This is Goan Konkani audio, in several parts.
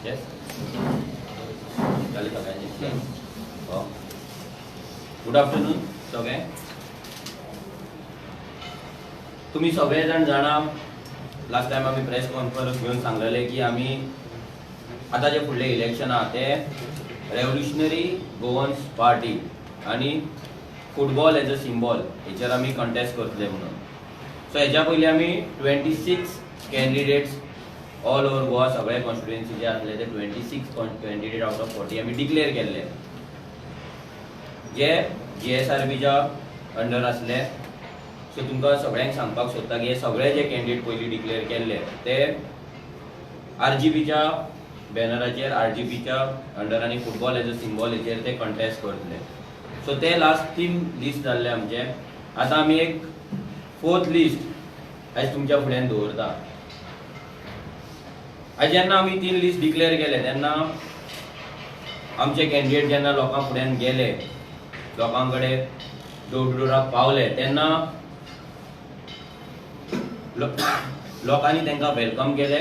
Yes? Good afternoon सगळे. तुम्ही सगळे जाण जाणा, लास्ट टायम आमी प्रेस कॉन्फरन्स घेवन सांगलेले की आमी आतां जे फुडले इलेक्शन आहा ते रेव्होल्युशनरी गोवन्स पार्टी आनी फुटबॉल एज अ सिम्बॉल हेचेर आमी कंटेस्ट करतले म्हणून. सो हेच्या पयलीं आमी 26 कॅन्डिडेट्स ऑल ओवर गोवा सगळे कॉन्स्टिट्युएन्सी जे आसले ते 26 कॅन्डिडेट आउट ऑफ 40 आमी डिक्लेअर केल्ले, जे GSRBच्या अंडर आसले. सो तुमकां सगळ्यांक सांगपाक सोदता की हे सगळे जे कॅन्डिडेट पयलीं डिक्लेअर केल्ले ते RGBच्या बॅनराचेर, RGBच्या अंडर आनी फुटबॉल एज अ सिम्बॉल हेचेर ते कंटेस्ट करतले. सो ते लास्ट 3 लिस्ट जाल्ले आमचे. आतां आमी एक 4th list आयज तुमच्या फुड्यान दवरता. आयज जेन्ना आमी 3 लिस्ट डिक्लेअर केले तेन्ना आमचे कॅन्डिडेट जेन्ना लोकां फुड्यान गेले, लोकां कडेन डोर टू डोराक पावले तेन्ना लोकांनी तांकां welcome केले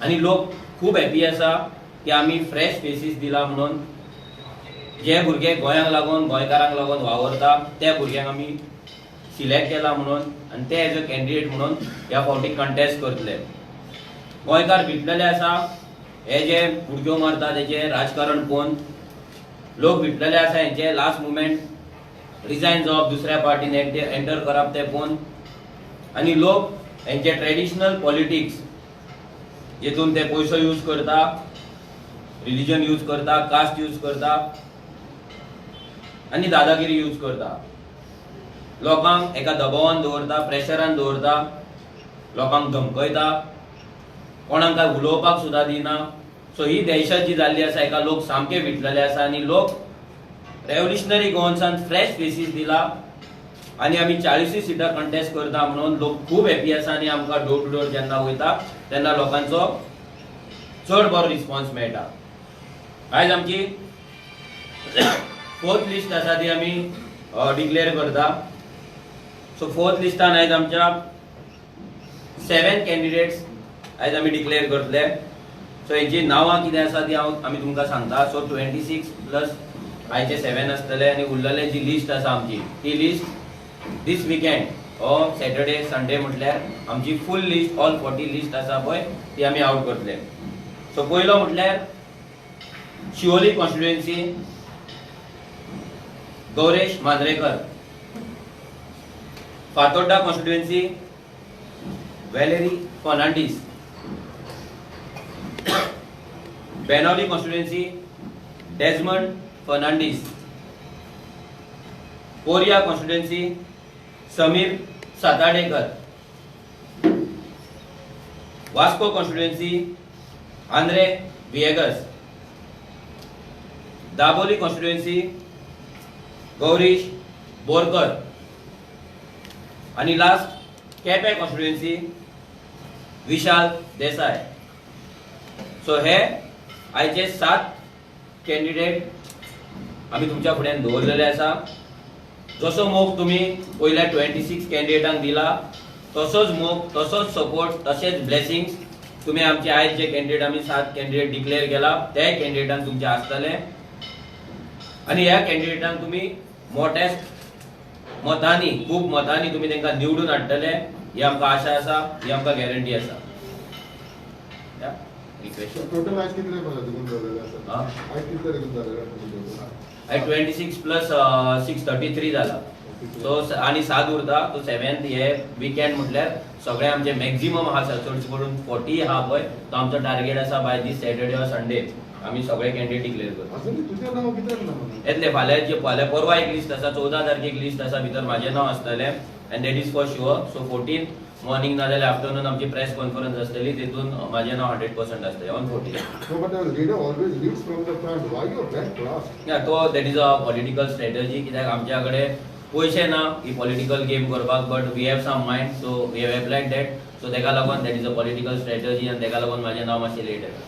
आनी लोक खूब हॅपी आसा की आमी फ्रेश फेसीस दिला म्हणून. जे भुरगे गोंयांक लागून, गोंयकारांक लागून वावरता त्या भुरग्यांक आमी सिलेक्ट केला म्हणून आनी ते एज अ कॅन्डिडेट म्हणून ह्या फावटी कंटेस्ट करतले. गोंयकार भितलेले आसा, हे जे उडक्यो मारता तेचे राजकारण पळोवन लोक भितलेले आसा, हेंचे लास्ट मुमेंट रिजायन जावप, दुसऱ्या पार्टीन एंटर करप ते पळोवन, आनी लोक हेंचे ट्रेडिशनल पॉलिटिक्स जेतून ते पयसो यूज करता, रिलीजन यूज करता, कास्ट यूज करता आनी दादागिरी यूज करता, लोकांक एका दबावान दवरता, प्रेशरान दवरता, लोकांक धमकयता, कोणाक काय उलोवपाक सुद्दां दिना. सो ही दहशत जी जाल्ली आसा हेका लोक सामके विटलेले आसा आनी लोक रेव्होल्युशनरी गोवन्सान फ्रेश फेसीस दिला आनी आमी 40 सिटां कंटेस्ट करता म्हणून लोक खूब हॅपी आसा आनी आमकां डोर टू डोर जेन्ना वयता तेन्ना लोकांचो चड बरो रिस्पॉन्स मेळटा. आयज आमची 4th list आसा ती आमी डिक्लेअर करता. सो 4th लिस्टान आयज आमच्या 7 कॅन्डिडेट्स आयज आमी डिक्लेअर करतले. सो हेंची नांवां कितें आसा ती हांव आमी तुमकां सांगता. सो 26 प्लस आयचे 7 आसतले आनी उरलेले जी लिस्ट आसा आमची ती list this weekend or Saturday Sunday म्हटल्यार आमची फूल लिस्ट ऑल 40 लिस्ट आसा पळय ती आमी आवट करतले. सो पयलो म्हटल्यार Siolim constituency Gauresh Mandrekar, Fatorda constituency Valerie Fernandes, Benaulim constituency Desmond Fernandes, Poria constituency Sameer Satadekar, Vasco constituency Andre Viegas, Dabolim constituency Gaurish Borkar आनी लास्ट केपें कॉन्स्टिट्युएन्सी विशाल देसाय. सो हे आयचे 7 कॅन्डिडेट आमी तुमच्या फुड्यान दवरलेले आसा. जसो मोग तुमी पयल्या 26 कॅन्डिडेटांक दिला तसोच मोग, तसोच सपोर्ट, तशेंच ब्लेसिंग्स तुमी आमचे आयज जे कॅन्डिडेट आमी 7 कॅन्डिडेट डिक्लेअर केला ते कॅन्डिडेटांक तुमचे आसतले आनी ह्या कॅन्डिडेटांक तुमी मोठ्या मतांनी, खूब मतांनी तुमी तांकां निवडून हाडटले ही आमकां आशा आसा, ही आमकां गॅरंटी आसा. टोटल आज कितले जालेले आसा? आज कितले जालेले? आयज 26 प्लस 6 33 जाला. सो आनी 7 उरता. तो 7th हे विकेंड म्हटल्यार सगळे आमचे मॅक्झिमम आहा चड करून 40 आहा पळय तो आमचो टार्गेट आसा. By this Saturday or Sunday आमी सगळे कॅन्डिडेट डिक्लेअर करता. येतले फाल्यां, जे फाल्यां परवा एक लिस्ट आसा, 14 तारखेक लिस्ट आसा, भितर म्हाजें नांव आसतलें and that is for sure. So 14 morning ना जाल्यार आफ्टरनून आमची प्रेस कॉन्फरन्स आसतली, तितून म्हाजें नांव 100% आसतलें ऑन 14. तो that is a political strategy, कित्याक आमच्या कडेन पयशे ना ही पॉलिटिकल गेम करपाक, but we have some mind, so we have applied that. So तेका लागून that is a political strategy आनी तेका लागून म्हाजें नांव मातशें लेट येता.